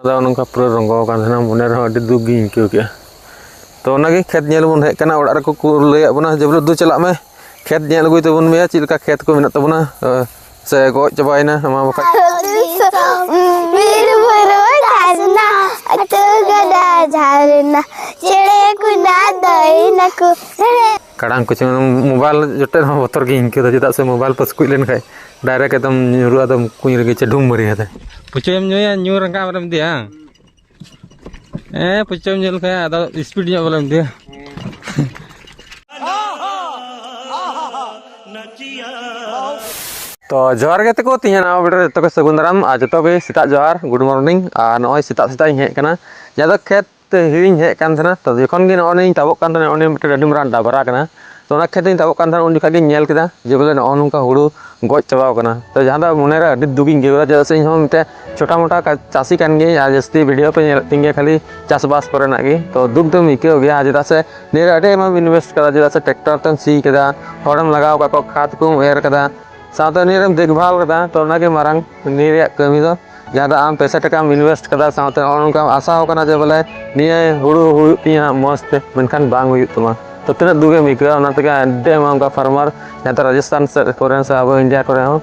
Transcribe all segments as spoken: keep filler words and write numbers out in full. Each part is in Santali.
ᱟᱫᱚ ᱱᱚᱝᱠᱟ ᱯᱩᱨᱟᱹ ᱨᱚᱸᱜᱚ ᱟᱠᱟᱱ ᱛᱟᱦᱮᱱᱟ, ᱢᱚᱱᱮ ᱨᱮᱦᱚᱸ ᱟᱹᱰᱤ ᱫᱩᱠ ᱜᱤᱧ ᱟᱹᱭᱠᱟᱹᱣ ᱠᱮᱜᱼᱟ᱾ ᱛᱚ ᱚᱱᱟᱜᱮ ᱠᱷᱮᱛ ᱧᱮᱞ ᱵᱚᱱ ᱦᱮᱡ ᱟᱠᱟᱱᱟ, ᱚᱲᱟᱜ ᱨᱮᱠᱚ ᱠᱚ ᱞᱟᱹᱭᱟᱫ ᱵᱚᱱᱟ ᱡᱮ ᱵᱚᱞᱮ ᱫᱩ ᱪᱟᱞᱟᱜ ᱢᱮ, ᱠᱷᱮᱛ ᱧᱮᱞ ᱟᱹᱜᱩᱭ ᱛᱟᱵᱚᱱ ᱢᱮ, ᱪᱮᱫ ᱞᱮᱠᱟ ᱠᱷᱮᱛ ᱠᱚ ᱢᱮᱱᱟᱜ ᱛᱟᱵᱚᱱᱟ, ᱥᱮ ᱜᱚᱡ ᱪᱟᱵᱟᱭᱮᱱᱟ ᱱᱚᱣᱟ ᱵᱟᱠᱷᱟᱡ᱾ ᱵᱤᱨ ᱵᱩᱨᱩ ᱫᱷᱟᱨᱱᱟ, ᱟᱹᱛᱩ ᱜᱟᱰᱟ ᱡᱷᱟᱨᱱᱟ, ᱪᱮᱬᱮ ᱠᱚ ᱱᱟᱜ ᱫᱚᱭ ᱱᱟᱠᱚ᱾ ᱠᱟᱲᱟᱝ ᱠᱚᱪᱚᱝ ᱢᱳᱵᱟᱭᱤᱞ ᱡᱚᱴᱮᱫ ᱦᱚᱸ ᱵᱚᱛᱚᱨ ᱜᱤᱧ ᱟᱹᱭᱠᱟᱹᱣ ᱫᱟ, ᱪᱮᱫᱟᱜ ᱥᱮ ᱢᱳᱵᱟᱭᱤᱞ ᱯᱟᱹᱥᱠᱩᱡ ᱞᱮᱱᱠᱷᱟᱡ ᱰᱟᱭᱨᱮᱠᱴ ᱮᱠᱫᱚᱢ ᱧᱩᱨᱩᱜᱼᱟ, ᱮᱠᱫᱚᱢ ᱠᱩᱧ ᱨᱮᱜᱮ ᱪᱮᱰᱷᱩᱢ ᱢᱟᱹᱨᱤᱭᱟ ᱛᱮ᱾ ᱯᱩᱪᱩᱭᱮᱢ ᱧᱩᱭᱟ, ᱧᱩ ᱨᱟᱠᱟᱵ ᱨᱮᱢ ᱤᱫᱤᱭᱟ᱾ ᱦᱮᱸ, ᱯᱩᱪᱩᱭᱮᱢ ᱧᱩ ᱞᱮᱠᱷᱟᱡ ᱟᱫᱚ ᱥᱯᱤᱰ ᱧᱚᱜ ᱵᱚᱞᱮᱢ ᱤᱫᱤᱭᱟ᱾ ᱛᱚ ᱡᱚᱦᱟᱨ ᱜᱮ ᱛᱟᱠᱚ, ᱛᱤᱦᱤᱧ ᱱᱟᱣᱟ ᱵᱷᱤᱰᱤᱭᱳ ᱨᱮ ᱡᱚᱛᱚ ᱜᱮ ᱥᱟᱹᱜᱩᱱ ᱫᱟᱨᱟᱢ᱾ ᱟᱨ ᱡᱚᱛᱚ ᱜᱮ ᱥᱮᱛᱟᱜ ᱡᱚᱦᱟᱨ, ᱜᱩᱰ ᱢᱚᱨᱱᱤᱝ᱾ ᱟᱨ ᱱᱚᱜᱼᱚᱭ ᱥᱮᱛᱟᱜ ᱥᱮᱛᱟᱜ ᱤᱧ ᱦᱮᱡ ᱟᱠᱟᱱᱟ, ᱡᱟᱦᱟᱸ ᱫᱚ ᱠᱷᱮᱛ ᱛᱮ ᱦᱤᱲᱤᱧ ᱦᱮᱡ ᱠᱟᱱ ᱛᱟᱦᱮᱱᱟ᱾ ᱛᱚ ᱡᱚᱠᱷᱚᱱ ᱜᱮ ᱱᱚᱜᱼᱚᱭ ᱱᱤᱭᱟᱹᱧ ᱛᱟᱵᱚᱜ ᱠᱟᱱ ᱛᱟᱦᱮᱱᱟ, ᱚᱸᱰᱮ ᱢᱤᱫᱴᱮᱱ ᱟᱹᱰᱤ ᱢᱟᱨᱟᱝ ᱰᱟᱵᱨᱟ ᱠᱟᱱᱟ᱾ ᱛᱚ ᱚᱱᱟ ᱠᱷᱮᱛ ᱤᱧ ᱛᱟᱵᱚᱜ ᱠᱟᱱ ᱛᱟᱦᱮᱱᱟ, ᱩᱱ ᱡᱚᱠᱷᱟᱡ ᱜᱤᱧ ᱧᱮᱞ ᱠᱮᱫᱟ ᱡᱮ ᱵᱚᱞᱮ ᱱᱚᱜᱼᱚ ᱱᱚᱝᱠᱟ ᱦᱩᱲᱩ ᱜᱚᱡ ᱪᱟᱵᱟᱣ ᱠᱟᱱᱟ᱾ ᱛᱚ ᱡᱟᱦᱟᱸ ᱫᱚ ᱢᱚᱱᱮᱨᱮ ᱟᱹᱰᱤ ᱫᱩᱠ ᱤᱧ ᱟᱹᱭᱠᱟᱹᱣ ᱠᱮᱫᱟ, ᱪᱮᱫᱟᱜ ᱥᱮ ᱤᱧ ᱦᱚᱸ ᱢᱤᱫᱴᱮᱱ ᱪᱷᱳᱴᱟ ᱢᱳᱴᱟ ᱠᱟ-, ᱪᱟᱹᱥᱤ ᱠᱟᱱ ᱜᱤᱭᱟᱹᱧ, ᱟᱨ ᱡᱟᱹᱥᱛᱤ ᱵᱷᱤᱰᱤᱭᱳ ᱯᱮ ᱧᱮᱞᱮᱫ ᱛᱤᱧ ᱜᱮᱭᱟ ᱠᱷᱟᱹᱞᱤ ᱪᱟᱥᱵᱟᱥ ᱠᱚᱨᱮᱱᱟᱜ ᱜᱮ᱾ ᱛᱚ ᱫᱩᱠ ᱫᱚᱢ ᱟᱹᱭᱠᱟᱹᱣ ᱜᱮᱭᱟ, ᱪᱮᱫᱟᱜ ᱥᱮ ᱱᱤᱭᱟᱹ ᱨᱮ ᱟᱹᱰᱤ ᱟᱭᱢᱟᱢ ᱤᱱᱵᱷᱮᱥᱴ ᱠᱟᱫᱟ, ᱪᱮᱫᱟᱜ ᱥᱮ ᱴᱨᱟᱠᱴᱟᱨ ᱛᱮᱢ ᱥᱤ ᱠᱮᱫᱟ, ᱦᱚᱲᱮᱢ ᱞᱟᱜᱟᱣ ᱠᱟᱜ ᱠᱚᱣᱟ, ᱠᱷᱟᱫ ᱠᱚᱢ ᱮᱨ ᱠᱟᱫᱟ, ᱥᱟᱶᱛᱮ ᱱᱤᱭᱟᱹ ᱨᱮᱢ ᱫᱮᱠᱷᱵᱷᱟᱞ ᱠᱟᱫᱟ᱾ ᱛᱚ ᱚᱱᱟᱜᱮ ᱢᱟᱨᱟᱝ ᱱᱤᱭᱟᱹ ᱨᱮᱭᱟᱜ ᱠᱟᱹᱢᱤ ᱫᱚ, ᱡᱟᱦᱟᱸ ᱫᱚ ᱟᱢ ᱯᱚᱭᱥᱟ ᱴᱟᱠᱟᱢ ᱤᱱᱵᱷᱮᱥᱴ ᱠᱟᱫᱟ, ᱥᱟᱶᱛᱮ ᱱᱚᱜᱼᱚ ᱱᱚᱝᱠᱟᱢ ᱟᱥᱟᱣ ᱠᱟᱱᱟ ᱡᱮ ᱵᱚᱞᱮ ᱱᱤᱭᱟᱹ ᱦᱩᱲᱩ ᱦᱩᱭᱩᱜ ᱛᱤᱧᱟ ᱢᱚᱡᱽ ᱛᱮ, ᱢᱮᱱᱠᱷᱟᱱ ᱵᱟᱝ ᱦᱩᱭᱩᱜ ᱛᱟᱢᱟ᱾ ᱛᱚ ᱛᱤᱱᱟᱹᱜ ᱫᱩᱠ ᱮᱢ ᱟᱹᱭᱠᱟᱹᱣᱟ᱾ ᱚᱱᱟ ᱛᱮᱜᱮ ᱟᱹᱰᱤ ᱟᱭᱢᱟ ᱚᱱᱠᱟ ᱯᱷᱟᱨᱢᱟᱨ, ᱡᱟᱦᱟᱸ ᱫᱚ ᱨᱟᱡᱚᱥᱛᱷᱟᱱ ᱥᱮᱫ ᱠᱚᱨᱮ ᱥᱮ ᱟᱵᱚ ᱤᱱᱰᱤᱭᱟ ᱠᱚᱨᱮ ᱦᱚᱸ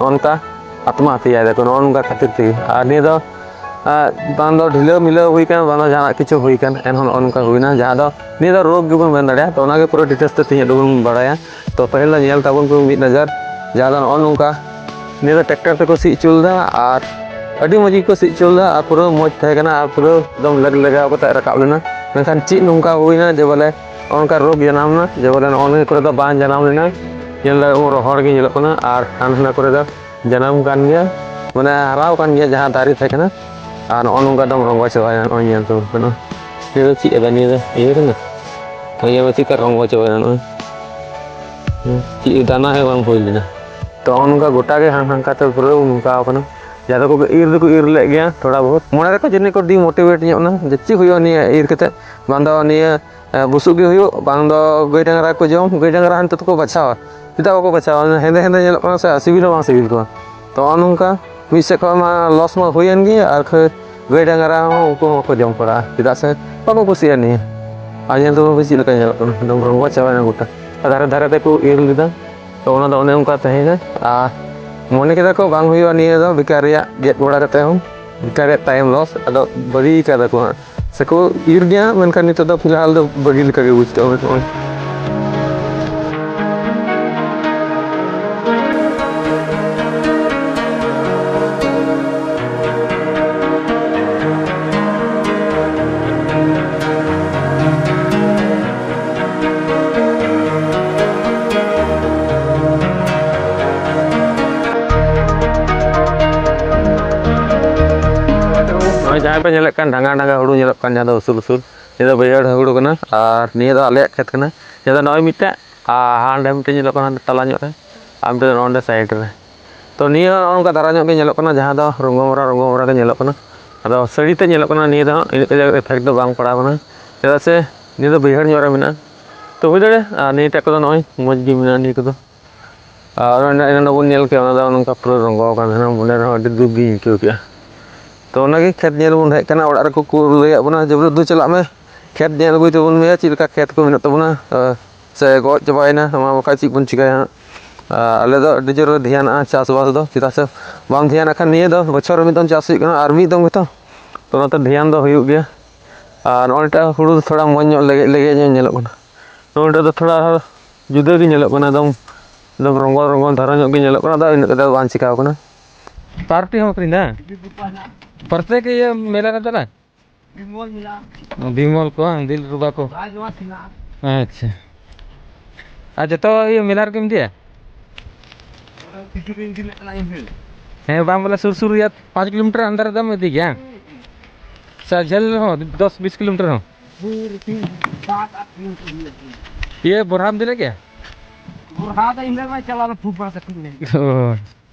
ᱱᱚᱜᱼᱚ ᱱᱚᱝᱠᱟ ᱟᱛᱢᱟ ᱦᱟᱛᱭᱟ ᱫᱟᱠᱚ ᱱᱚᱜᱼᱚ ᱱᱚᱝᱠᱟ ᱠᱷᱟᱹᱛᱤᱨ ᱛᱮᱜᱮ᱾ ᱟᱨ ᱱᱤᱭᱟᱹ ᱫᱚ, ᱟᱸ, ᱵᱟᱝ ᱫᱚ ᱰᱷᱤᱞᱟᱹᱣ ᱢᱤᱞᱟᱹᱣ ᱦᱩᱭ ᱠᱟᱱ, ᱵᱟᱝ ᱫᱚ ᱡᱟᱦᱟᱱᱟᱜ ᱠᱤᱪᱷᱩ ᱦᱩᱭ ᱠᱟᱱ, ᱮᱱᱦᱚᱸ ᱱᱚᱜᱼᱚ ᱱᱚᱝᱠᱟ ᱦᱩᱭᱱᱟ, ᱡᱟᱦᱟᱸ ᱫᱚ ᱱᱤᱭᱟᱹ ᱫᱚ ᱨᱳᱜᱽ ᱜᱮᱵᱚᱱ ᱢᱮᱱ ᱫᱟᱲᱮᱭᱟᱜᱼᱟ᱾ ᱛᱚ ᱚᱱᱟᱜᱮ ᱯᱩᱨᱟᱹ ᱰᱤᱴᱮᱞᱥ ᱛᱮ ᱛᱮᱦᱮᱧ ᱟᱵᱚ ᱵᱚᱱ ᱵᱟᱲᱟᱭᱟ᱾ ᱛᱚ ᱯᱟᱹᱦᱤᱞ ᱫᱚ ᱧᱮᱞ ᱛᱟᱵᱚᱱ ᱯᱮ ᱢᱤᱫ ᱱᱚᱡᱚᱨ, ᱡᱟᱦᱟᱸ ᱫᱚ ᱱᱚᱜᱼᱚ ᱱᱚᱝᱠᱟ ᱱᱤᱭᱟᱹ ᱫᱚ ᱴᱨᱟᱠᱴᱟᱨ ᱛᱮᱠᱚ ᱥᱤ ᱦᱚᱪᱚ ᱞᱮᱫᱟ, ᱟᱨ ᱟᱹᱰᱤ ᱢᱚᱡᱽ ᱜᱮᱠᱚ ᱥᱤ ᱦᱚᱪᱚ ᱞᱮᱫᱟ, ᱟᱨ ᱯᱩᱨᱟᱹ ᱢᱚᱡᱽ ᱛᱟᱦᱮᱸ ᱠᱟᱱᱟ, ᱟᱨ ᱯᱩᱨᱟᱹ ᱮᱠᱫᱚᱢ ᱞᱮᱜ ᱞᱮᱜᱟᱣ ᱠᱟᱛᱮ ᱨᱟᱠᱟᱵ ᱞᱮᱱᱟ᱾ ᱢᱮᱱᱠᱷᱟᱱ ᱪᱮᱫ ᱱᱚᱝᱠᱟ ᱦᱩᱭᱱᱟ ᱡᱮ ᱵᱚᱞᱮ ᱱᱚᱜᱼᱚ ᱱᱚᱝᱠᱟ ᱨᱳᱜᱽ ᱡᱟᱱᱟᱢ ᱮᱱᱟ, ᱡᱮ ᱵᱚᱞᱮ ᱱᱚᱜᱼᱚ ᱱᱤᱭᱟᱹ ᱠᱚᱨᱮ ᱫᱚ ᱵᱟᱝ ᱡᱟᱱᱟᱢ ᱞᱮᱱᱟ, ᱧᱮᱞ ᱫᱟᱲᱮᱭᱟᱜ ᱨᱚᱦᱚᱲ ᱜᱮ ᱧᱮᱞᱚᱜ ᱠᱟᱱᱟ, ᱟᱨ ᱦᱟᱱᱟ ᱱᱟᱣᱟ ᱠᱚᱨᱮ ᱫᱚ ᱡᱟᱱᱟᱢ ᱠᱟᱱ ᱜᱮᱭᱟ, ᱢᱟᱱᱮ ᱦᱟᱨᱟᱣ ᱠᱟᱱ ᱜᱮᱭᱟ ᱡᱟᱦᱟᱸ ᱫᱟᱨᱮ ᱛᱟᱦᱮᱸ ᱠᱟᱱᱟ᱾ ᱟᱨ ᱱᱚᱜᱼᱚ ᱱᱚᱝᱠᱟ ᱫᱚᱢ ᱨᱚᱸᱜᱚ ᱪᱟᱵᱟᱭᱟ, ᱱᱚᱜᱼᱚᱭ ᱧᱮᱞ ᱛᱟᱵᱚᱱ ᱠᱟᱱᱟ᱾ ᱱᱤᱭᱟᱹ ᱫᱚ ᱪᱮᱫ ᱮᱫᱟ? ᱱᱤᱭᱟᱹ ᱫᱚ ᱤᱭᱟᱹ ᱠᱟᱱᱟ᱾ ᱛᱚ ᱧᱮᱞ ᱢᱮ ᱪᱮᱫ ᱞᱮᱠᱟ ᱨᱚᱸᱜᱚ ᱪᱟᱵᱟᱭᱮᱱᱟ ᱱᱚᱜᱼᱚᱭ᱾ ᱦᱩᱸ, ᱪᱮᱫ ᱫᱟᱱᱟ ᱦᱚᱸ ᱵᱟᱝ ᱦᱩᱭ ᱞᱮᱱᱟ᱾ ᱛᱚ ᱱᱚᱜᱼᱚ ᱱᱚᱝᱠᱟ ᱜᱚᱴᱟ ᱜᱮ ᱦᱟᱱ ᱦᱟᱱᱠᱟ ᱛᱮ ᱯᱩᱨᱟᱹ ᱱᱚᱝᱠᱟ ᱟᱠᱟᱱᱟ᱾ ᱡᱟᱦᱟᱸ ᱫᱚᱠᱚ ᱤᱨ ᱫᱚᱠᱚ ᱤᱨ ᱞᱮᱫ ᱜᱮᱭᱟ ᱛᱷᱚᱲᱟ ᱵᱚᱦᱩᱛ᱾ ᱢᱚᱱᱮ ᱨᱮᱠᱚ ᱡᱟᱹᱱᱤᱡ ᱠᱚ ᱰᱤᱢᱳᱴᱤᱵᱷᱮᱴ ᱧᱚᱜ ᱮᱱᱟ ᱡᱮ ᱪᱮᱫ ᱦᱩᱭᱩᱜᱼᱟ ᱱᱤᱭᱟᱹ ᱤᱨ ᱠᱟᱛᱮ, ᱵᱟᱝ ᱫᱚ ᱱᱤᱭᱟᱹ ᱮ, ᱵᱩᱥᱩᱵ ᱜᱮ ᱦᱩᱭᱩᱜ, ᱵᱟᱝ ᱫᱚ ᱜᱟᱹᱭ ᱰᱟᱝᱨᱟ ᱠᱚ ᱡᱚᱢ, ᱜᱟᱹᱭ ᱰᱟᱝᱨᱟ ᱦᱟᱱᱛᱮ ᱛᱮᱠᱚ ᱵᱟᱪᱷᱟᱣᱟ᱾ ᱪᱮᱫᱟᱜ ᱵᱟᱠᱚ ᱵᱟᱪᱷᱟᱣᱟ? ᱦᱮᱸᱫᱮ ᱦᱮᱸᱫᱮ ᱧᱮᱞᱚᱜ ᱠᱟᱱᱟ ᱥᱮ, ᱟᱨ ᱥᱤᱵᱤᱞ ᱦᱚᱸ ᱵᱟᱝ ᱥᱤᱵᱤᱞ ᱠᱚᱣᱟ᱾ ᱛᱚ ᱱᱚᱜᱼᱚ ᱱᱚᱝᱠᱟ ᱢᱤᱫ ᱥᱮᱫ ᱠᱷᱚᱱ ᱢᱟ ᱞᱚᱥ ᱢᱟ ᱦᱩᱭᱮᱱ ᱜᱮ, ᱟᱨ ᱠᱷᱟᱹ-, ᱜᱟᱹᱭ ᱰᱟᱝᱨᱟ ᱦᱚᱸ ᱩᱱᱠᱩ ᱦᱚᱸ ᱵᱟᱠᱚ ᱡᱚᱢ ᱯᱟᱲᱟᱜᱼᱟ, ᱪᱮᱫᱟᱜ ᱥᱮ ᱵᱟᱠᱚ ᱠᱩᱥᱤᱭᱟᱜᱼᱟ ᱱᱤᱭᱟᱹ᱾ ᱟᱨ ᱧᱮᱞ ᱛᱟᱵᱚᱱ ᱯᱮ ᱪᱮᱫ ᱞᱮᱠᱟ ᱧᱮᱞᱚᱜ ᱠᱟᱱᱟ, ᱮᱠᱫᱚᱢ ᱨᱚᱸᱜᱚ ᱪᱟᱵᱟᱭᱮᱱᱟ ᱜᱚᱴᱟ᱾ ᱟᱨ ᱫᱷᱟᱨᱮ ᱫᱷᱟᱨᱮ ᱛᱮᱠᱚ ᱤᱨ ᱞᱮᱫᱟ, ᱛᱚ ᱚᱱᱟ ᱫᱚ ᱚᱱᱮ ᱚᱱᱠᱟ ᱛᱟᱦᱮᱸᱭᱮᱱᱟ᱾ ᱟᱨ ᱢᱚᱱᱮ ᱠᱮᱫᱟ ᱠᱚ ᱵᱟᱝ ᱦᱩᱭᱩᱜᱼᱟ ᱱᱤᱭᱟᱹ ᱫᱚ, ᱵᱮᱠᱟᱨ ᱨᱮᱭᱟᱜ ᱜᱮᱫ ᱵᱟᱲᱟ ᱠᱟᱛᱮ ᱦᱚᱸ ᱵᱮᱠᱟᱨ ᱨᱮᱭᱟᱜ ᱴᱟᱭᱤᱢ ᱞᱚᱥ, ᱟᱫᱚ ᱵᱟᱹᱜᱤ ᱠᱟᱫᱟ ᱠᱚ ᱦᱟᱸᱜ᱾ ᱥᱮᱠᱚ ᱤᱨ ᱜᱮᱭᱟ, ᱢᱮᱱᱠᱷᱟᱱ ᱱᱤᱛᱚᱜ ᱫᱚ ᱯᱷᱤᱞᱦᱟᱞ ᱫᱚ ᱵᱟᱹᱜᱤ ᱞᱮᱠᱟ ᱜᱮ ᱵᱩᱡᱽ ᱠᱟᱜᱼᱟ ᱱᱚᱜᱼᱚᱭ᱾ ᱱᱚᱜᱼᱚᱭ ᱡᱟᱦᱟᱸ ᱯᱮ ᱧᱮᱞᱮᱫ ᱠᱟᱱ ᱰᱷᱟᱸᱜᱟ ᱰᱷᱟᱸᱜᱟ ᱦᱩᱲᱩ ᱧᱮᱞᱚᱜ ᱠᱟᱱ, ᱡᱟᱦᱟᱸ ᱫᱚ ᱩᱥᱩᱞ ᱩᱥᱩᱞ, ᱱᱤᱭᱟᱹ ᱫᱚ ᱵᱟᱹᱭᱦᱟᱹᱲ ᱦᱩᱲᱩ ᱠᱟᱱᱟ᱾ ᱟᱨ ᱱᱤᱭᱟᱹ ᱫᱚ ᱟᱞᱮᱭᱟᱜ ᱠᱷᱮᱛ ᱠᱟᱱᱟ᱾ ᱱᱤᱭᱟᱹ ᱫᱚ ᱱᱚᱜᱼᱚᱭ ᱢᱤᱫᱴᱮᱡ, ᱟᱨ ᱦᱟᱸᱰᱮ ᱢᱤᱫᱴᱮᱡ ᱧᱮᱞᱚᱜ ᱠᱟᱱᱟ ᱦᱟᱸᱰᱮ ᱛᱟᱞᱟ ᱧᱚᱜ ᱨᱮ, ᱟᱨ ᱢᱤᱫᱴᱮᱡ ᱫᱚ ᱱᱚᱜᱼᱚ ᱱᱚᱸᱰᱮ ᱥᱟᱭᱤᱰ ᱨᱮ᱾ ᱛᱚ ᱱᱤᱭᱟᱹ ᱱᱚᱜᱼᱚ ᱱᱚᱝᱠᱟ ᱫᱷᱟᱨᱟ ᱧᱚᱜ ᱜᱮ ᱧᱮᱞᱚᱜ ᱠᱟᱱᱟ, ᱡᱟᱦᱟᱸ ᱫᱚ ᱨᱚᱸᱜᱚ ᱢᱚᱨᱟ ᱨᱚᱸᱜᱚ ᱢᱚᱨᱟ ᱜᱮ ᱧᱮᱞᱚᱜ ᱠᱟᱱᱟ᱾ ᱟᱫᱚ ᱥᱟᱹᱲᱤ ᱛᱮ ᱧᱮᱞᱚᱜ ᱠᱟᱱᱟ, ᱱᱤᱭᱟᱹ ᱫᱚ ᱦᱟᱸᱜ ᱤᱱᱟᱹᱜ ᱠᱟᱡᱟᱠ ᱮᱯᱷᱮᱠᱴ ᱫᱚ ᱵᱟᱝ ᱯᱟᱲᱟᱣ ᱠᱟᱱᱟ, ᱪᱮᱫᱟᱜ ᱥᱮ ᱱᱤᱭᱟᱹ ᱫᱚ ᱵᱟᱹᱭᱦᱟᱹᱲ ᱧᱚᱜ ᱨᱮ ᱢᱮᱱᱟᱜᱼᱟ᱾ ᱛᱚ ᱦᱩᱭ ᱫᱟᱲᱮᱭᱟᱜᱼᱟ, ᱟᱨ ᱱᱤᱭᱟᱹᱴᱟᱜ ᱠᱚᱫᱚ ᱱᱚᱜᱼᱚᱭ ᱢᱚᱡᱽ ᱜᱮ ᱢᱮᱱᱟᱜᱼᱟ ᱱᱤᱭᱟᱹ ᱠᱚᱫᱚ᱾ ᱟᱨ ᱚᱱᱮ ᱮᱱᱟᱱ ᱵᱚᱱ ᱧᱮᱞ ᱠᱮᱜᱼᱟ, ᱚᱱᱟ ᱫᱚ ᱱᱚᱝᱠᱟ ᱯᱩᱨᱟᱹ ᱨᱚᱸᱜᱚ ᱟᱠᱟᱱ ᱛᱟᱦᱮᱱᱟ, ᱢᱚᱱᱮ ᱨᱮᱦᱚᱸ ᱟᱹᱰᱤ ᱫᱩᱠ ᱜᱤᱧ ᱟᱹᱭᱠᱟᱹᱣ ᱠᱮᱜᱼᱟ᱾ ᱛᱚ ᱚᱱᱟᱜᱮ ᱠᱷᱮᱛ ᱧᱮᱞ ᱵᱚᱱ ᱦᱮᱡ ᱟᱠᱟᱱᱟ, ᱚᱲᱟᱜ ᱨᱮᱠᱚ ᱠᱩᱞ ᱞᱟᱹᱭᱟᱫ ᱵᱚᱱᱟ ᱡᱮ, "ᱵᱟᱹᱵᱩ, ᱫᱩ ᱪᱟᱞᱟᱜ ᱢᱮ, ᱠᱷᱮᱛ ᱧᱮᱞ ᱟᱹᱜᱩᱭ ᱛᱟᱵᱚᱱ ᱢᱮ, ᱪᱮᱫ ᱞᱮᱠᱟ ᱠᱷᱮᱛ ᱠᱚ ᱢᱮᱱᱟᱜ ᱛᱟᱵᱚᱱᱟ, ᱥᱮ ᱜᱚᱡ ᱪᱟᱵᱟᱭᱮᱱᱟ, ᱱᱚᱣᱟ ᱵᱟᱠᱷᱟᱡ ᱪᱮᱫ ᱵᱚᱱ ᱪᱤᱠᱟᱹᱭᱟ ᱦᱟᱸᱜ?" ᱟᱨ ᱟᱞᱮ ᱫᱚ ᱟᱹᱰᱤ ᱡᱳᱨ ᱞᱮ ᱫᱷᱮᱭᱟᱱᱟᱜᱼᱟ ᱪᱟᱥᱵᱟᱥ ᱫᱚ, ᱪᱮᱫᱟᱜ ᱥᱮ ᱵᱟᱢ ᱫᱷᱮᱭᱟᱱᱟᱜ ᱠᱷᱟᱱ ᱱᱤᱭᱟᱹ ᱫᱚ ᱵᱚᱪᱷᱚᱨ ᱨᱮ ᱢᱤᱫ ᱫᱚᱢ ᱪᱟᱥ ᱦᱩᱭᱩᱜ ᱠᱟᱱᱟ, ᱟᱨ ᱢᱤᱫ ᱫᱚᱢ ᱜᱮᱛᱚ, ᱛᱚ ᱚᱱᱟᱛᱮ ᱫᱷᱮᱭᱟᱱ ᱫᱚ ᱦᱩᱭᱩᱜ ᱜᱮᱭᱟ᱾ ᱟᱨ ᱱᱚᱜᱼᱚᱭ ᱱᱤᱭᱟᱹᱴᱟᱜ ᱦᱩᱲᱩ ᱫᱚ ᱛᱷᱚᱲᱟ ᱢᱚᱡᱽ ᱧᱚᱜ ᱞᱮᱜᱮᱡ ᱞᱮᱜᱮᱡ ᱧᱚᱜ ᱧᱮᱞᱚᱜ ᱠᱟᱱᱟ᱾ ᱱᱚᱜᱼᱚᱭ ᱱᱤᱭᱟᱹᱴᱟᱜ ᱫᱚ ᱛᱷᱚᱲᱟ ᱟᱨᱦᱚᱸ ᱡᱩᱫᱟᱹ ᱜᱮ ᱧᱮᱞᱚᱜ ᱠᱟᱱᱟ, ᱮᱠᱫᱚᱢ, ᱮᱠᱫᱚᱢ ᱨᱚᱸᱜᱚ ᱨᱚᱸᱜᱚ ᱫᱷᱟᱨᱟ ᱧᱚᱜ ᱜᱮ ᱧᱮᱞᱚᱜ ᱠᱟᱱᱟ, ᱟᱫᱚ ᱤᱱᱟᱹᱜ ᱠᱟᱛᱮ ᱫᱚ ᱵᱟᱝ ᱪᱤᱠᱟᱹᱣ ᱠᱟᱱᱟ᱾ ᱯᱟᱨᱴᱤ ᱦᱚᱸ ᱟᱹᱠᱷᱨᱤᱧ ᱫᱟ? ᱯᱨᱚᱛᱮᱠ ᱤᱭᱟᱹ ᱢᱮᱞᱟ ᱨᱮ ᱪᱟᱞᱟᱜ? ᱵᱤᱢᱚᱞ ᱢᱮᱱᱟᱜᱼᱟ᱾ ᱵᱤᱢᱚᱞ ᱠᱚ ᱵᱟᱝ, ᱫᱤᱞ ᱨᱩᱵᱟ ᱠᱚ᱾ ᱨᱟᱡᱽᱱᱤᱵᱟᱥ ᱢᱮᱱᱟᱜᱼᱟ᱾ ᱟᱪᱪᱷᱟ᱾ ᱟᱨ ᱡᱚᱛᱚ ᱤᱭᱟᱹ ᱢᱮᱞᱟ ᱨᱮᱜᱮᱢ ᱤᱫᱤᱭᱟ? ᱠᱤᱪᱷᱩ ᱫᱤᱱ ᱤᱫᱤ ᱞᱮᱫ ᱛᱟᱦᱮᱱᱟ ᱤᱧ ᱦᱚᱸ᱾ ᱦᱮᱸ, ᱵᱟᱝ ᱵᱚᱞᱮ ᱥᱩᱨ ᱥᱩᱨ ᱨᱮᱭᱟᱜ ᱯᱟᱸᱪ ᱠᱤᱞᱳᱢᱤᱴᱟᱨ ᱟᱱᱫᱟᱨ ᱨᱮᱫᱚᱢ ᱤᱫᱤ ᱜᱮᱭᱟ? ᱥᱮ ᱡᱷᱟᱹᱞ ᱨᱮᱦᱚᱸ, ᱫᱚᱥ ᱵᱤᱥ ᱠᱤᱞᱳᱢᱤᱴᱟᱨ ᱦᱚᱸ? ᱥᱩᱨ ᱛᱤᱱ, ᱥᱟᱛ, ᱟᱴ ᱠᱤᱞᱳᱢᱤᱴᱟᱨ ᱦᱩᱭᱩᱜᱼᱟ᱾ ᱤᱭᱟᱹ ᱵᱚᱨᱦᱟᱢ ᱤᱫᱤ ᱞᱮᱫ ᱜᱮᱭᱟ? ᱵᱚᱨᱦᱟ ᱫᱚ ᱤᱧ ᱫᱚ ᱪᱟᱞᱟᱣ ᱞᱮᱱᱟ ᱯᱷᱩᱴᱵᱚᱞ ᱜᱟᱛᱮᱜ ᱞᱮ᱾ ᱚ᱾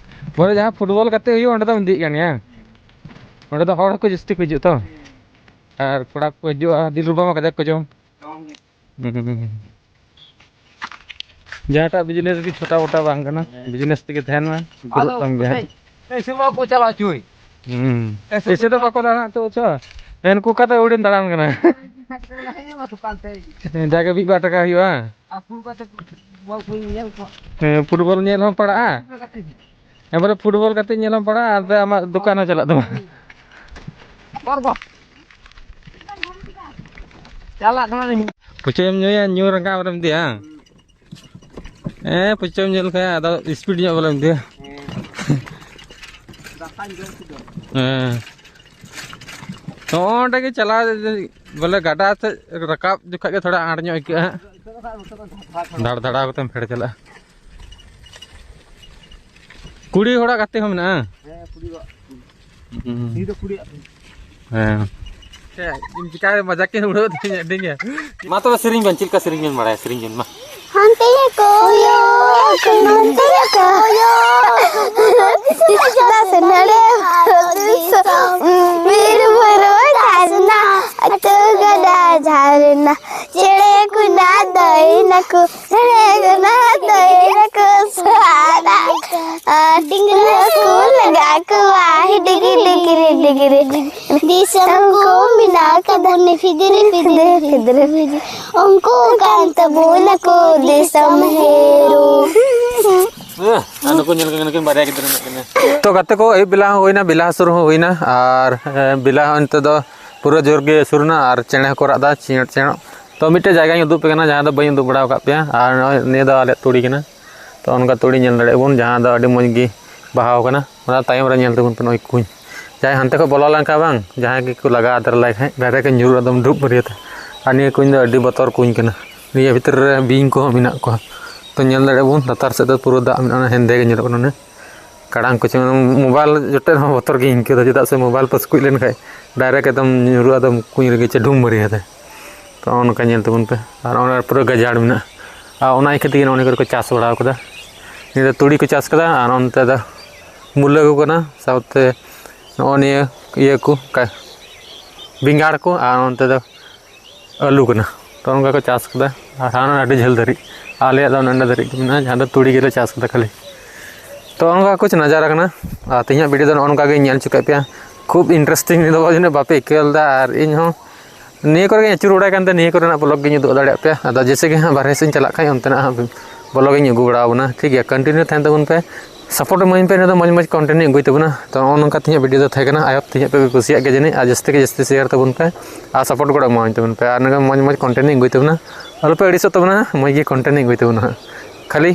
ᱵᱚᱞᱮ ᱡᱟᱦᱟᱸ ᱯᱷᱩᱴᱵᱚᱞ ᱜᱟᱛᱮ ᱦᱩᱭᱩᱜᱼᱟ, ᱚᱸᱰᱮ ᱫᱚᱢ ᱤᱫᱤᱭᱮᱫ ᱠᱟᱱ ᱜᱮᱭᱟ? ᱚᱸᱰᱮ ᱫᱚ ᱦᱚᱲ ᱦᱚᱸᱠᱚ ᱡᱟᱹᱥᱛᱤ ᱠᱚ ᱦᱤᱡᱩᱜᱼᱟ ᱛᱚ᱾ ᱟᱨ ᱠᱚᱲᱟ ᱠᱚ ᱦᱤᱡᱩᱜᱼᱟ, ᱫᱤᱞ ᱨᱩᱵᱟ ᱢᱟ ᱠᱟᱡᱟᱠ ᱠᱚ ᱡᱚᱢ᱾ ᱦᱩᱸ᱾ ᱡᱟᱦᱟᱸᱴᱟᱜ ᱵᱤᱡᱽᱱᱮᱥ ᱜᱮ ᱪᱷᱳᱴᱟ ᱢᱳᱴᱟ ᱵᱟᱝ ᱠᱟᱱᱟ, ᱵᱤᱡᱽᱱᱮᱥ ᱛᱮᱜᱮ ᱛᱟᱦᱮᱱ ᱢᱟ, ᱯᱩᱨᱟᱹᱜ ᱟᱫᱚ ᱛᱟᱢ ᱜᱮ ᱦᱟᱸᱜ᱾ ᱮᱭ, ᱮᱭ, ᱥᱮ ᱵᱟᱠᱚ ᱪᱟᱞᱟᱣ ᱦᱚᱪᱚᱭ᱾ ᱦᱩᱸ᱾ ᱮᱭᱥᱮ ᱫᱚ ᱵᱟᱠᱚ ᱫᱟᱬᱟᱱᱟ ᱛᱚ, ᱪᱚ᱾ ᱢᱮᱱ ᱠᱚ ᱠᱟᱛᱮ ᱩᱰᱤᱢ ᱫᱟᱬᱟᱱ ᱠᱟᱱᱟ᱾ ᱡᱟᱜᱮ ᱢᱤᱫ ᱵᱟᱨ ᱴᱟᱠᱟ ᱦᱩᱭᱩᱜᱼᱟ᱾ ᱦᱮᱸ, ᱯᱷᱩᱴᱵᱚᱞ ᱧᱮᱞ ᱦᱚᱸ ᱯᱟᱲᱟᱜᱼᱟ᱾ ᱮᱵᱟᱨᱮ ᱯᱷᱩᱴᱵᱚᱞ ᱜᱟᱛᱮ ᱧᱮᱞ ᱦᱚᱸ ᱯᱟᱲᱟᱜᱼᱟ, ᱟᱨ ᱟᱢᱟᱜ ᱫᱚᱠᱟᱱ ᱦᱚᱸ ᱪᱟᱞᱟᱜ ᱛᱟᱢᱟ᱾ ᱪᱟᱞᱟᱜ ᱠᱟᱱᱟ᱾ ᱯᱩᱪᱷᱟᱹᱢ ᱧᱩᱭᱟ, ᱧᱩ ᱨᱟᱸᱜᱟᱣ ᱨᱮᱢ ᱤᱫᱤᱭᱟ᱾ ᱦᱮᱸ, ᱯᱩᱪᱷᱟᱹᱢ ᱧᱩ ᱞᱮᱠᱷᱟᱱ ᱟᱫᱚ ᱥᱯᱤᱰ ᱧᱚᱜ ᱵᱚᱞᱮᱢ ᱤᱫᱤᱭᱟ᱾ ᱦᱮᱸ᱾ ᱱᱚᱜᱼᱚ ᱱᱚᱸᱰᱮ ᱜᱮ ᱪᱟᱞᱟᱣ, ᱵᱚᱞᱮ ᱜᱟᱰᱟ ᱥᱮᱫ ᱨᱟᱠᱟᱵ ᱡᱚᱠᱷᱟᱡ ᱜᱮ ᱛᱷᱚᱲᱟ ᱟᱸᱴ ᱧᱚᱜ ᱟᱹᱭᱠᱟᱹᱜᱼᱟ ᱦᱟᱸᱜ᱾ ᱫᱷᱟᱲ ᱫᱷᱟᱲᱟᱣ ᱠᱟᱛᱮᱢ ᱯᱷᱮᱰ ᱪᱟᱞᱟᱜᱼᱟ᱾ ᱠᱩᱲᱤ ᱦᱚᱲᱟᱜ ᱜᱟᱛᱮ ᱦᱚᱸ ᱢᱮᱱᱟᱜᱼᱟ? ᱦᱮᱸ, ᱠᱩᱲᱤ ᱦᱚᱲᱟᱜ᱾ ᱦᱩᱸ᱾ ᱱᱤᱭᱟᱹ ᱫᱚ ᱠᱩᱲᱤᱭᱟᱜ ᱠᱟᱱᱟ᱾ ᱦᱮᱸ᱾ ᱪᱮᱫ ᱤᱧ ᱪᱤᱠᱟᱹᱭᱟ, ᱢᱟᱡᱟᱠ ᱤᱧ ᱩᱲᱟᱹᱣ ᱫᱤᱧ ᱟᱹᱰᱤ ᱜᱮ᱾ ᱢᱟ ᱛᱚᱵᱮ ᱥᱮᱨᱮᱧ ᱵᱮᱱ, ᱪᱮᱫ ᱞᱮᱠᱟ ᱥᱮᱨᱮᱧ ᱵᱮᱱ ᱵᱟᱲᱟᱭᱟ, ᱥᱮᱨᱮᱧ ᱵᱮᱱ ᱢᱟ᱾ ᱦᱟᱱᱛᱮ ᱠᱚᱭᱚᱜ, ᱱᱚᱛᱮ ᱠᱚᱭᱚᱜ, ᱫᱟᱜ ᱥᱮᱱᱟᱲᱮ ᱫᱤᱥᱚᱢ, ᱵᱤᱨ ᱵᱩᱨᱩ ᱫᱷᱟᱨᱱᱟ, ᱟᱹᱛᱩ ᱜᱟᱰᱟ ᱡᱷᱟᱨᱱᱟ, ᱪᱮᱬᱮ ᱠᱚ ᱱᱟᱫᱚᱭ ᱱᱟᱠᱚ, ᱪᱮᱬᱮ ᱠᱚ ᱱᱟᱫᱚᱭ ᱱᱟᱠᱚ, ᱥᱟᱨᱟ ᱰᱤᱝᱨᱟᱹ ᱠᱚ ᱞᱟᱜᱟ ᱠᱚᱣᱟ, ᱰᱤᱜᱤ ᱰᱤᱜᱤᱨᱤ ᱰᱤᱜᱤᱨᱤ᱾ ᱫᱤᱥᱚᱢ ᱠᱚ ᱢᱮᱱᱟᱜ ᱛᱟᱵᱚᱱ ᱯᱷᱤᱫᱨᱤ ᱯᱷᱤᱫᱨᱤ ᱯᱷᱤᱫᱨᱤ᱾ ᱩᱱᱠᱩ ᱠᱟᱱ ᱛᱟᱵᱚᱱᱟᱠᱚ ᱫᱤᱥᱚᱢ ᱦᱮᱨᱳ᱾ ᱦᱮᱸ, ᱟᱨ ᱱᱩᱠᱩ ᱧᱮᱞ ᱠᱚ ᱱᱩᱠᱤᱱ ᱵᱟᱨᱭᱟ ᱜᱤᱫᱽᱨᱟᱹ ᱢᱮᱱᱟᱜ ᱠᱤᱱᱟ᱾ ᱛᱚ ᱜᱟᱛᱮ ᱠᱚ, ᱟᱹᱭᱩᱵ ᱵᱮᱞᱟ ᱦᱚᱸ ᱦᱩᱭᱱᱟ, ᱵᱮᱞᱟ ᱦᱟᱹᱥᱩᱨ ᱦᱚᱸ ᱦᱩᱭᱱᱟ, ᱟᱨ, ᱮ, ᱵᱮᱞᱟ ᱦᱚᱸ ᱱᱤᱛᱚᱜ ᱫᱚ ᱯᱩᱨᱟᱹ ᱡᱳᱨ ᱜᱮ ᱦᱟᱹᱥᱩᱨ ᱮᱱᱟ, ᱟᱨ ᱪᱮᱬᱮ ᱦᱚᱸᱠᱚ ᱨᱟᱜ ᱮᱫᱟ ᱪᱮᱸᱲᱚᱜ ᱪᱮᱸᱲᱚᱜ᱾ ᱛᱚ ᱢᱤᱫᱴᱮᱡ ᱡᱟᱭᱜᱟᱧ ᱩᱫᱩᱜ ᱟᱯᱮ ᱠᱟᱱᱟ, ᱡᱟᱦᱟᱸ ᱫᱚ ᱵᱟᱹᱧ ᱩᱫᱩᱜ ᱵᱟᱲᱟ ᱟᱠᱟᱫ ᱯᱮᱭᱟ, ᱟᱨ ᱱᱚᱜᱼᱚᱭ ᱱᱤᱭᱟᱹ ᱫᱚ ᱟᱞᱮᱭᱟᱜ ᱛᱩᱲᱤ ᱠᱟᱱᱟ᱾ ᱛᱚ ᱚᱱᱠᱟ ᱛᱩᱲᱤ ᱧᱮᱞ ᱫᱟᱲᱮᱭᱟᱜ ᱵᱚᱱ, ᱡᱟᱦᱟᱸ ᱫᱚ ᱟᱹᱰᱤ ᱢᱚᱡᱽ ᱜᱮ ᱵᱟᱦᱟᱣ ᱠᱟᱱᱟ᱾ ᱚᱱᱟ ᱛᱟᱭᱚᱢ ᱨᱮ ᱧᱮᱞ ᱛᱟᱵᱚᱱ ᱯᱮ ᱱᱚᱜᱼᱚᱭ ᱠᱩᱧ᱾ ᱡᱟᱦᱟᱸᱭ ᱦᱟᱱᱛᱮ ᱠᱷᱚᱱ ᱵᱚᱞᱚ ᱞᱮᱱᱠᱷᱟᱱ ᱵᱟᱝ, ᱡᱟᱦᱟᱸᱭ ᱜᱮᱠᱚ ᱞᱟᱜᱟ ᱟᱫᱮᱨ ᱞᱟᱭ ᱠᱷᱟᱱ, direct ᱮ ᱧᱩᱨᱩᱜᱼᱟ ᱮᱠᱫᱚᱢ ᱰᱩᱵ ᱵᱟᱹᱨᱭᱟᱹᱛ᱾ ᱟᱨ ᱱᱤᱭᱟᱹ ᱠᱩᱧ ᱫᱚ ᱟᱹᱰᱤ ᱵᱚᱛᱚᱨ ᱠᱩᱧ ᱠᱟᱱᱟ᱾ ᱱᱤᱭᱟᱹ ᱵᱷᱤᱛᱨᱤ ᱨᱮ ᱵᱤᱧ ᱠᱚᱦᱚᱸ ᱢᱮᱱᱟᱜ ᱠᱚᱣᱟ᱾ ᱛᱚ ᱧᱮᱞ ᱫᱟᱲᱮᱭᱟᱜ ᱵᱚᱱ ᱞᱟᱛᱟᱨ ᱥᱮᱫ ᱫᱚ ᱯᱩᱨᱟᱹ ᱫᱟᱜ ᱢᱮᱱᱟᱜᱼᱟ, ᱚᱱᱟ ᱦᱮᱸᱫᱮ ᱜᱮ ᱧᱮᱞᱚᱜ ᱠᱟᱱᱟ᱾ ᱚᱱᱮ ᱠᱟᱲᱟᱝ ᱠᱚᱪᱚᱝ, mobile ᱡᱚᱴᱮᱫ ᱦᱚᱸ ᱵᱚᱛᱚᱨ ᱜᱤᱧ ᱟᱹᱭᱠᱟᱹᱣ ᱮᱫᱟ, ᱪᱮᱫᱟᱜ ᱥᱮ mobile ᱯᱟᱹᱥᱠᱩᱡ ᱞᱮᱱᱠᱷᱟᱱ direct ᱮᱠᱫᱚᱢ ᱧᱩᱨᱩᱜᱼᱟ, ᱮᱠᱫᱚᱢ ᱠᱩᱧ ᱨᱮᱜᱮ ᱪᱮᱰᱷᱩᱢ ᱢᱟᱹᱨᱤᱭᱟ ᱛᱮ᱾ ᱛᱚ ᱱᱚᱜᱼᱚ ᱱᱚᱝᱠᱟ ᱧᱮᱞ ᱛᱟᱵᱚᱱ ᱯᱮ᱾ ᱟᱨ ᱚᱱᱟ ᱯᱩᱨᱟᱹ ᱜᱟᱡᱟᱲ ᱢᱮᱱᱟᱜᱼᱟ᱾ ᱟᱨ ᱚᱱᱟ ᱤᱭᱟᱹ ᱛᱮᱜᱮ ᱱᱚᱜᱼᱚ ᱱᱤᱭᱟᱹ ᱠᱚᱨᱮ ᱠᱚ ᱪᱟᱥ ᱵᱟᱲᱟᱣ ᱠᱟᱫᱟ᱾ ᱱᱤᱭᱟᱹ ᱫᱚ ᱛᱩᱲᱤ ᱠᱚ ᱪᱟᱥ ᱠᱟᱫᱟ, ᱟᱨ ᱚᱱᱛᱮ ᱫᱚ ᱢᱩᱞᱟᱹ ᱠᱚ ᱠᱟᱱᱟ, ᱥᱟᱶᱛᱮ ᱱᱚᱜᱼᱚ ᱱᱤᱭᱟᱹ ᱤᱭᱟᱹ ᱠᱚ, ᱠᱟ-, ᱵᱮᱸᱜᱟᱲ ᱠᱚ, ᱟᱨ ᱚᱱᱛᱮ ᱫᱚ ᱟᱹᱞᱩ ᱠᱟᱱᱟ᱾ ᱛᱚ ᱱᱚᱝᱠᱟ ᱠᱚ ᱪᱟᱥ ᱠᱟᱫᱟ᱾ ᱟᱨ ᱦᱟᱱᱟ ᱟᱹᱰᱤ ᱡᱷᱟᱹᱞ ᱫᱷᱟᱹᱨᱤᱡ, ᱟᱞᱮᱭᱟᱜ ᱫᱚ ᱱᱚᱸᱰᱮ ᱫᱷᱟᱹᱨᱤᱡ ᱜᱮ ᱢᱮᱱᱟᱜᱼᱟ, ᱡᱟᱦᱟᱸ ᱫᱚ ᱛᱩᱲᱤ ᱜᱮᱞᱮ ᱪᱟᱥ ᱠᱟᱫᱟ ᱠᱷᱟᱹᱞᱤ᱾ ᱛᱚ ᱚᱱᱠᱟ ᱠᱩᱪ ᱱᱟᱡᱟᱨᱟ ᱠᱟᱱᱟ᱾ ᱟᱨ ᱛᱮᱦᱮᱧᱟᱜ ᱵᱷᱤᱰᱤᱭᱳ ᱫᱚ ᱱᱚᱜᱼᱚ ᱱᱚᱝᱠᱟ ᱜᱮᱧ ᱧᱮᱞ ᱦᱚᱪᱚ ᱠᱮᱫ ᱯᱮᱭᱟ᱾ ᱠᱷᱩᱵ ᱤᱱᱴᱟᱨᱮᱥᱴᱤᱝ ᱫᱚ ᱡᱟᱹᱱᱤᱡ ᱵᱟᱯᱮ ᱟᱹᱭᱠᱟᱹᱣ ᱞᱮᱫᱟ, ᱟᱨ ᱤᱧ ᱦᱚᱸ ᱱᱤᱭᱟᱹ ᱠᱚᱨᱮ ᱜᱮᱧ ᱟᱹᱪᱩᱨ ᱵᱟᱲᱟᱭ ᱠᱟᱱᱛᱮ ᱱᱤᱭᱟᱹ ᱠᱚᱨᱮᱱᱟᱜ ᱵᱞᱚᱜ ᱜᱤᱧ ᱩᱫᱩᱜ ᱫᱟᱲᱮᱭᱟᱜ ᱯᱮᱭᱟ᱾ ᱟᱫᱚ ᱡᱮᱭᱥᱮ ᱜᱮ ᱦᱟᱸᱜ ᱵᱟᱨᱦᱮ ᱥᱮᱫ ᱤᱧ ᱪᱟᱞᱟᱜ ᱠᱷᱟᱱ ᱚᱱᱛᱮᱱᱟᱜ ᱦᱟᱸᱜ ᱵᱞᱚᱜ ᱤᱧ ᱟᱹᱜᱩ ᱵᱟᱲᱟ ᱟᱵᱚᱱᱟ, ᱴᱷᱤᱠ ᱜᱮᱭᱟ? ᱠᱚᱱᱴᱤᱱᱤᱭᱩ ᱛᱟᱦᱮᱱ ᱛᱟᱵᱚᱱ ᱯᱮ, ᱥᱟᱯᱳᱨᱴ ᱮᱢᱟᱹᱧ ᱯᱮ, ᱤᱱᱟᱹ ᱫᱚ ᱢᱚᱡᱽ ᱢᱚᱡᱽ ᱠᱚᱱᱴᱮᱱᱴ ᱤᱧ ᱟᱹᱜᱩᱭ ᱛᱟᱵᱚᱱᱟ᱾ ᱛᱚ ᱱᱚᱜᱼᱚ ᱱᱚᱝᱠᱟ ᱛᱮᱦᱮᱧᱟᱜ ᱵᱷᱤᱰᱤᱭᱳ ᱫᱚ ᱛᱟᱦᱮᱸ ᱠᱟᱱᱟ᱾ ᱟᱭᱚᱯ ᱛᱮᱦᱮᱧᱟᱜ ᱯᱮ ᱠᱩᱥᱤᱭᱟᱜ ᱜᱮᱭᱟ ᱡᱟᱹᱱᱤᱡ, ᱟᱨ ᱡᱟᱹᱥᱛᱤ ᱛᱮᱜᱮ ᱡᱟᱹᱥᱛᱤ ᱥᱮᱭᱟᱨ ᱛᱟᱵᱚᱱ ᱯᱮ ᱟᱨ ᱥᱟᱯᱳᱨᱴ ᱜᱚᱲᱚ ᱮᱢᱟᱹᱧ ᱛᱟᱵᱚᱱ ᱯᱮ, ᱟᱨ ᱱᱚᱝᱠᱟ ᱢᱚᱡᱽ ᱢᱚᱡᱽ ᱠᱚᱱᱴᱮᱱᱴ ᱤᱧ ᱟᱹᱜᱩᱭ ᱛᱟᱵᱚᱱᱟ᱾ ᱟᱞᱚᱯᱮ ᱟᱹᱲᱤᱥᱚᱜ ᱛᱟᱵᱚᱱᱟ, ᱢᱚᱡᱽ ᱜᱮ ᱠᱚᱱᱴᱮᱱᱴ ᱤᱧ ᱟᱹᱜᱩᱭ ᱛᱟᱵᱚᱱᱟ ᱦᱟᱸᱜ᱾ ᱠᱷᱟᱹᱞᱤ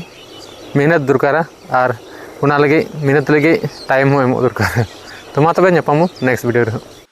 ᱢᱮᱦᱱᱚᱛ ᱫᱚᱨᱠᱟᱨᱟ, ᱟᱨ ᱚᱱᱟ ᱞᱟᱹᱜᱤᱫ ᱢᱮᱦᱱᱚᱛ ᱞᱟᱹᱜᱤᱫ ᱴᱟᱭᱤᱢ ᱦᱚᱸ ᱮᱢᱚᱜ ᱫᱚᱨᱠᱟᱨ᱾ ᱛᱚ ᱢᱟ ᱛᱚᱵᱮ ᱧᱟᱯᱟᱢᱚᱜ ᱱᱮᱠᱥᱴ ᱵᱷᱤᱰᱤᱭᱳ ᱨᱮ ᱦᱟᱸᱜ᱾